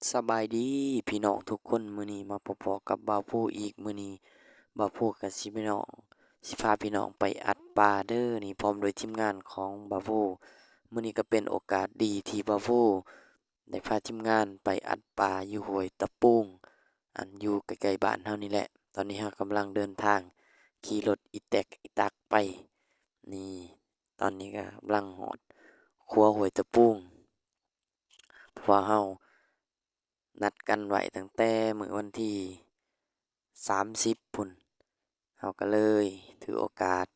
ສະບາຍດີພີ່ນ້ອງທຸກຄົນ, ມື້ນີ້ມາພໍ້ກັບບ່າວພູອີກ. ມື້ນີ້ບ່າວພູກະຊິພີ່ນ້ອງ ຊິພາພີ່ນ້ອງໄປອັດປາເດີ. ນີ້ພ້ອມດ້ວຍທີມງານຂອງບ່າວພູ. ມື້ນີ້ກະເປັນໂອກາດດີທີ່ບ່າວພູໄດ້ພາທີມງານໄປອັດປາຢູ່ຫ້ວຍຕະປູງ ອັນຢູ່ໃກ້ໆບ້ານເຮົານີ້ແຫຼະ. ຕອນນີ້ເຮົາກຳລັງເດີນທາງຂີ່ລົດອີແຕັກອີຕັກໄປ. ນີ້ ຕອນນີ້ກະກຳລັງຮອດຂົວຫ້ວຍຕະປູງ ເພາະວ່າເຮົານັດກັນໄວ້ຕັ້ງແຕ່ມື້ວັນທີສາມສິບພຸ້ນ, ເຮົາກະເລີຍຖືໂອກາດ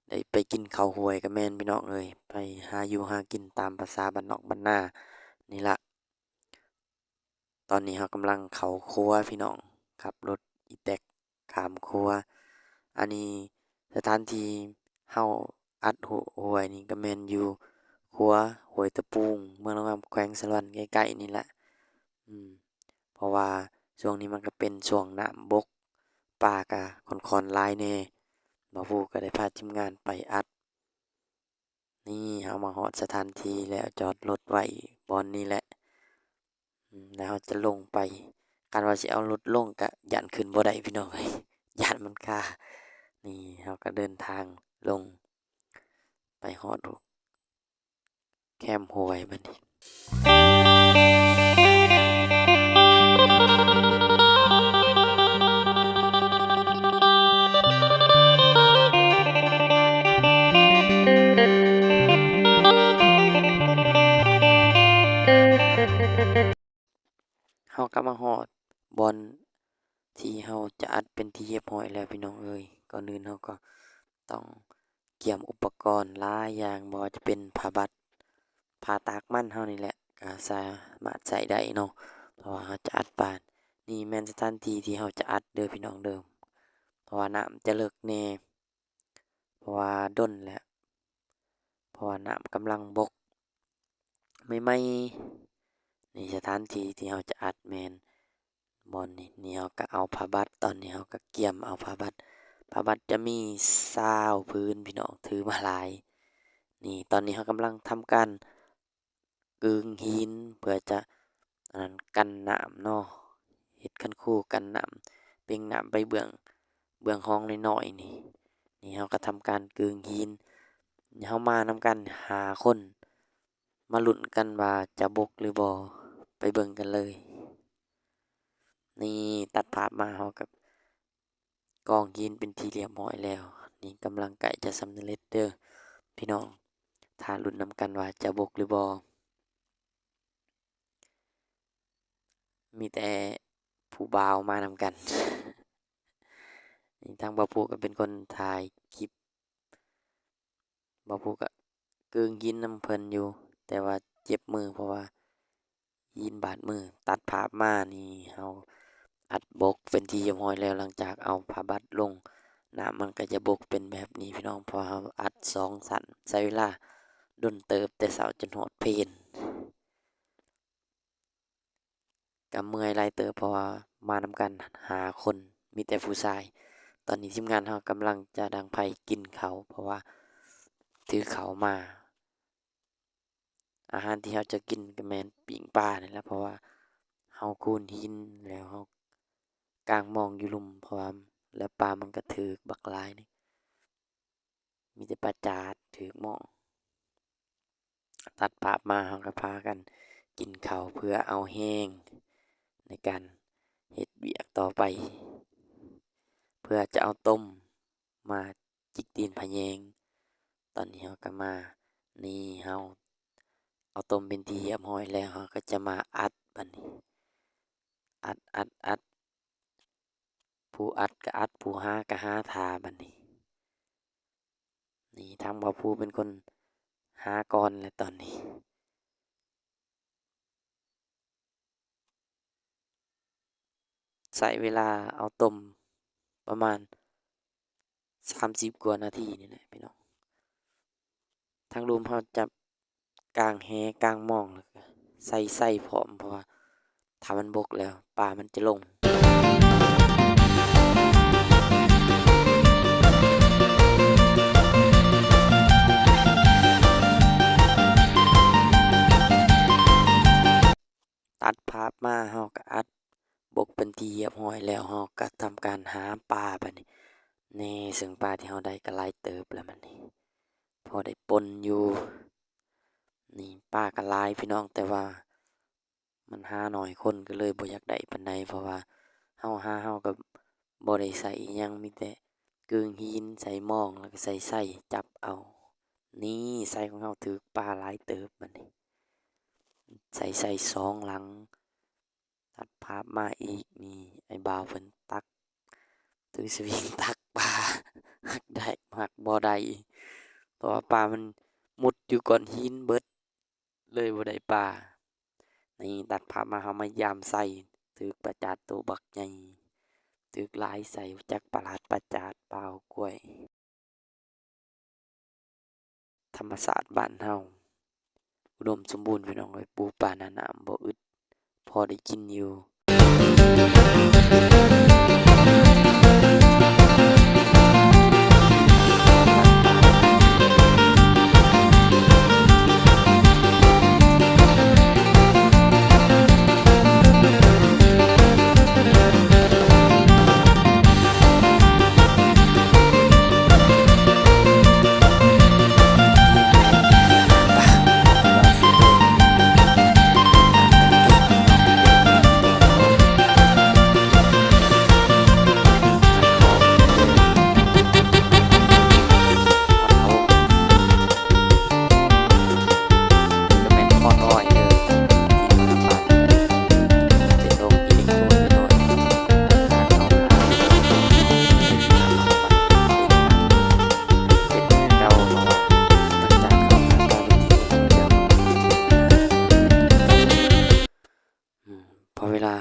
ໄດ້ໄປກິນເຂົ້າຫ້ວຍ. ກະແມ່ນພີ່ນ້ອງເອີຍ, ໄປຫາຢູ່ຫາກິນຕາມພາສາບ້ານນອກບ້ານນານີ້ລະ. ຕອນນີ້ເຮົາກຳລັງເຂົ້າຂົວພີ່ນ້ອງ, ຂັບລົດອີແຕັກຂ້າມຂົວ. ອັນນີ້ສະຖານທີ່ເຮົາອັດຫ້ວຍນີ້ກະແມ່ນຢູ່ຂົວຫ້ວຍຕະປູງ ເມືອງລະງວາມ ແຂວງສາລະວັນ ໃກ້ໆນີ້ແຫຼະ. ອືມ ເພາະວ່າຊ່ວງນີ້ມັນກະເປັນຊ່ວງນ້ຳບົກ ປາກະຄ່ອນໆຫຼາຍແດ່. ບ່າວພູກະໄດ້ພາທີມງານໄປອັດ. ນີ້ເຮົາມາຮອດສະຖານທີ່ແລ້ວ, ຈອດລົດໄວ້ບ່ອນນີ້ແຫຼະ. ອືມ ແລ້ວເຮົາຈະລົງໄປ. ຄັນວ່າຊິເອົາລົດລົງກະຢ້ານຂຶ້ນບໍ່ໄດ້ພີ່ນ້ອງເອີຍ, ຢ້ານມັນຄາ. ນີ້ເຮົາກະເດີນທາງລົງໄປຮອດແຄມຫ້ວຍບັດນີ້. ເຮົາກະມາຮອດບ່ອນທີ່ເຮົາຈະອັດເປັນທີ່ຮຽບຮ້ອຍແລ້ວພີ່ນ້ອງເອີຍ. ກ່ອນອື່ນເຮົາກະຕ້ອງກຽມອຸປະກອນຫຼາຍຢ່າງ, ບໍ່ວ່າຈະເປັນຜ້າບັດ, ຜ້າຕາກມັນເຮົານີ້ແຫຼະ ກະສາມາດໃຊ້ໄດ້ເນາະ, ເພາະວ່າເຮົາຈະອັດປາ. ນີ້ແມ່ນສະຖານທີ່ທີ່ເຮົາຈະອັດເດີພີ່ນ້ອງເດີ, ເພາະວ່ານ້ຳຈະເລິກແດ່. ເພາະວ່າດົນແລ້ວ, ເພາະວ່ານ້ຳກຳລັງບົກໃໝ່ໆ. ນີ້ສະຖານທີ່ທີ່ເຮົາຈະອັດແມ່ນບ່ອນນີ້. ນີ້ເຮົາກະເອົາຜ້າບັດ, ຕອນນີ້ເຮົາກະກຽມເອົາຜ້າບັດ, ຜ້າບັດຈະມີຊາວຜືນພີ່ນ້ອງ, ຖືມາຫຼາຍ. ນີ້ຕອນນີ້ເຮົາກຳລັງທຳການ ກຶງຫີນ ເພື່ອຈະ ອັນນັ້ນ ກັນນ້ຳເນາະ, ເຮັດຄັນຄູກັນນ້ຳ, ເປັ່ງນ້ຳໄປເບື້ອງ ເບື້ອງຮ່ອງນ້ອຍໆນີ້. ນີ້ເຮົາກະທຳການກຶງຫີນ. ເຮົາມານຳກັນຫ້າຄົນ, ມາລຸ້ນກັນວ່າຈະບົກຫຼືບໍ່, ໄປເບິ່ງກັນເລີຍ. ນີ້ ຕັດພາບມາ ເຮົາກະ ກອງຫີນເປັນທີ່ຮຽບຮ້ອຍແລ້ວ. ນີ້ກຳລັງໃກ້ຈະສຳເລັດເດີພີ່ນ້ອງ, ຖ້າລຸ້ນນຳກັນວ່າຈະບົກຫຼືບໍ່. ມີແຕ່ຜູ້ບ່າວມານຳກັນ. ນີ້ທາງບ່າວພູກະເປັນຄົນຖ່າຍຄລິບ. ບ່າວພູກະກຶງຫີນນຳເພິ່ນຢູ່, ແຕ່ວ່າເຈັບມື ເພາະວ່າຫີນບາດມື. ຕັດພາບມານີ້ ເຮົາອັດບົກເປັນທີ່ຮຽບຮ້ອຍແລ້ວ, ຫຼັງຈາກເອົາຜ້າບັດລົງ, ນ້ຳມັນກະຈະບົກເປັນແບບນີ້ພີ່ນ້ອງ, ເພາະວ່າເຮົາອັດສອງຊັ້ນ, ໃຊ້ເວລາດົນເຕີບ ແຕ່ເຊົ້າຈົນຮອດເພນ. ກະເມື່ອຍຫຼາຍເຕີບ ເພາະວ່າມານຳກັນຫ້າຄົນ ມີແຕ່ຜູ້ຊາຍ. ຕອນນີ້ທີມງານເຮົາກຳລັງຈະດັງໄຟກິນເຂົ້າ ເພາະວ່າຖືເຂົ້າມາ. ອາຫານທີ່ເຮົາຈະກິນກະແມ່ນປີ້ງປານີ້ແຫຼະ, ເພາະວ່າເຮົາໂຂນຫີນແລ້ວເຮົາກາງມອງຢູ່ລຸ່ມ, ເພາະວ່າ ແລ້ວປາມັນກະຖືກບັກຫຼາຍນີ້. ມີແຕ່ປາຈາດຖືກໝ້ອງ. ຕັດພາບມາ ເຮົາກະພາກັນກິນເຂົ້າເພື່ອເອົາແຮງໃນການເຮັດວຽກຕໍ່ໄປ, ເພື່ອຈະເອົາຕົ້ມມາຈິກຕີນພະແຍງ. ຕອນນີ້ເຮົາກະມາ, ນີ້ເຮົາເອົາຕົ້ມເປັນທີ່ຮຽບຮ້ອຍແລ້ວ, ເຮົາກະຈະມາອັດບາດນີ້, ອັດ ອັດ ອັດ. ຜູ້ອັດກະອັດ, ຜູ້ຫາກະຫາຖ້າບາດນີ້. ນີ້ທາງບ່າວພູເປັນຄົນຫາກ່ອນແຫຼະຕອນນີ້. ໃຊ້ເວລາເອົາຕົ້ມປະມານສາມສິບກວ່ານາທີນີ້ແຫຼະພີ່ນ້ອງ. ທາງລຸ່ມເຮົາຈະກາງແຫກາງມອງ ແລ້ວກະໃສ່ໄຊພ້ອມ, ເພາະວ່າຖ້າມັນບົກແລ້ວປາມັນຈະລົງ. ຕັດພາບມາ ປັນທີ່ຮຽບຮ້ອຍແລ້ວ ເຮົາກໍທຳການຫາປາບາດນີ້. ນີ້ ເຊິ່ງປາທີ່ເຮົາໄດ້ກໍຫຼາຍເຕີບແລ້ວບາດນີ້ ພໍໄດ້ປົ່ນຢູ່. ນີ້ ປາກໍຫຼາຍພີ່ນ້ອງ ແຕ່ວ່າ ມັນຫາໜ້ອຍ ຄົນກໍເລີຍບໍ່ຢາກໄດ້ປານໃດ ເພາະວ່າເຮົາຫາ ເຮົາກໍບໍ່ໄດ້ໃສ່ອີ່ຫຍັງ ມີແຕ່ເກີງຫີນ ໃສ່ມອງ ແລ້ວກໍໃສ່ໄຊຈັບເອົາ. ນີ້ ໄຊຂອງເຮົາຖືກປາຫຼາຍເຕີບບາດນີ້ ໃສ່ໄຊສອງຫຼັງ. ຕັດພາບມາອີກ ນີ້ ອ້າຍບ່າວເພິ່ນຕັກ ຖືສະວິງຕັກປາ ຮັກໄດ້ຮັກບໍ່ໄດ້ ເພາະວ່າປາມັນມຸດຢູ່ກ້ອນຫີນເບິດ ເລີຍບໍ່ໄດ້ປາ. ນີ້ ຕັດພາບມາ ເຮົາມາຢາມໄຊ ຖືກປາຈາດໂຕບັກໃຫຍ່ ຖືກຫຼາຍໄຊ ຈັກປາຫຼາດປາຈາດ ປາເອົາກ້ວຍ. ທຳມະຊາດບ້ານເຮົາອຸດົມສົມບູນພີ່ນ້ອງເອີຍ ປູປາໜ້ານ້ຳບໍ່ອຶດ ພໍໄດ້ກິນຢູ່. ເພາະເວລາ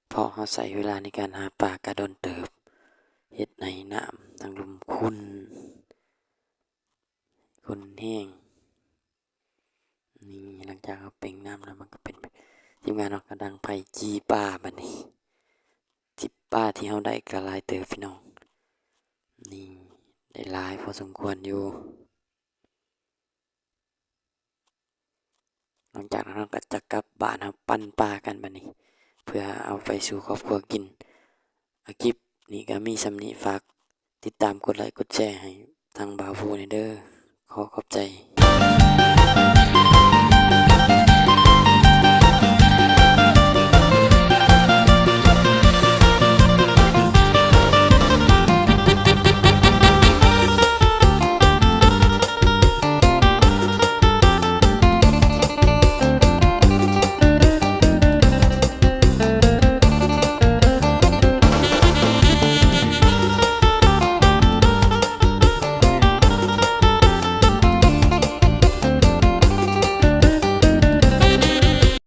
ເພາະເຮົາໃຊ້ເວລາໃນການຫາປາກະດົນເຕີບ ເຮັດໃຫ້ນ້ຳທາງລຸ່ມຂຸ່ນ ຂຸ່ນແຮງ. ນີ້ ຫຼັງຈາກເຮົາເປັ່ງນ້ຳແລ້ວ ມັນກໍເປັນ ທີມງານເຮົາກໍດັງໄຟຈີ່ປາບາດນີ້. ຈີ່ປາທີ່ເຮົາໄດ້ກໍຫຼາຍເຕີບພີ່ນ້ອງ ນີ້ ໄດ້ຫຼາຍພໍສົມຄວນຢູ່. ຫຼັງຈາກນັ້ນເຮົາກໍຈະກັບບ້ານ ເຮົາປັ່ນປາກັນບາດນີ້ ເພື່ອເອົາໄປສູ່ຄອບຄົວກິນ. ອາ ຄລິບນີ້ກໍມີສ່ຳນີ້ ຝາກຕິດຕາມກົດໄລກົດແຊໃຫ້ທາງບ່າວພູແດ່ເດີ. ຂໍຂອບໃຈ.